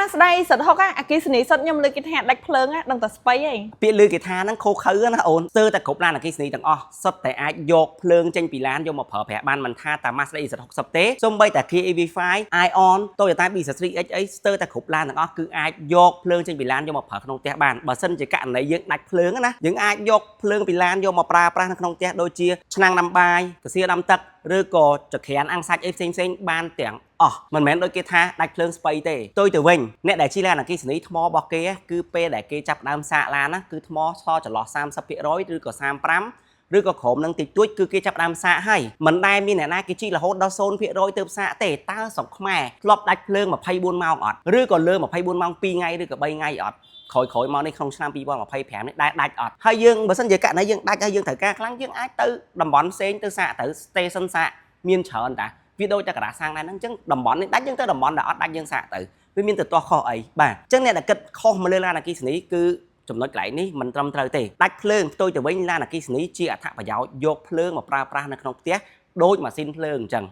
Mazda EZ6 អគ្គិសនីសុទ្ធខ្ញុំលើគេថាដាច់ភ្លើងដឹងតែស្បៃហី ពាក្យលើគេថាហ្នឹងខូខើណាអូនស្ទើរតែគ្រប់ឡានអគ្គិសនីទាំងអស់សុទ្ធតែអាចយកភ្លើងចេញពីឡានយកមកប្រើប្រាស់បានមិនថាតែ Mazda EZ60 ទេសូម្បីតែ Kia EV5 Aion Toyota bZ3X អីស្ទើរតែគ្រប់ឡានទាំងអស់គឺអាចយកភ្លើងចេញពីឡានយកមកប្រើក្នុងផ្ទះបានបើសិនជាករណីយើងដាច់ភ្លើងណាយើងអាចយកភ្លើងពីឡានយកមកប្រើប្រាស់នៅក្នុងផ្ទះដូចជាឆ្នាំងដាំបាយកាសៀដាំទឹកឬក៏ចក្រានអាំងសាច់អីផ្សេងៗបានទាំងអស់មិនមែនដូចគេថាដាច់ភ្លើងស្បៃទេផ្ទុយទៅវិញអ្នកដែលជិះឡានអគ្គិសនីថ្មរបស់គេគឺពេលដែលគេចាប់ផ្ដើមសាកឡានណាគឺថ្មសល់ចន្លោះ30%ឬក៏35ឬក៏ក្រុមនឹងតិចតួចគឺគេចាប់ផ្ដើមសាកហើយមិនដែលមានអ្នកណាគេជិះរហូតដល់0%ទើបសាកទេតើស្រុកខ្មែរធ្លាប់ដាច់ភ្លើង24ម៉ោងអត់ឬក៏លើ24ម៉ោង2ថ្ងៃឬក៏3ថ្ងៃអត់ក្រោយក្រោយមកនេះក្នុងឆ្នាំ2025នេះដែរដាច់អត់ហើយយើងបើសិនជាករណីយើងដាច់ហើយយើងត្រូវការខ្លាំងយើងអាចទៅតំបន់ផ្សេងទៅសាកទៅ station សាកមានច្រើនតាវាដូចតែក្រាសាំងដែរហ្នឹងអញ្ចឹងតំបន់នេះដាច់យើងទៅតំបន់ដែលអត់ដាច់យើងសាកទៅវាមានទៅទាស់ខុសអីបាទអញ្ចឹងអ្នកដែលគិតខុសមកលើឡានអគ្គិសនីគឺចំណុចកន្លែងនេះមិនត្រឹមត្រូវទេដាច់ភ្លើងផ្ទុយទៅវិញឡានអគ្គិសនីជាអត្ថប្រយោជន៍យកភ្លើងមកប្រើប្រាស់នៅក្នុងផ្ទះដូចម៉ាស៊ីនភ្លើងអញ្ចឹង។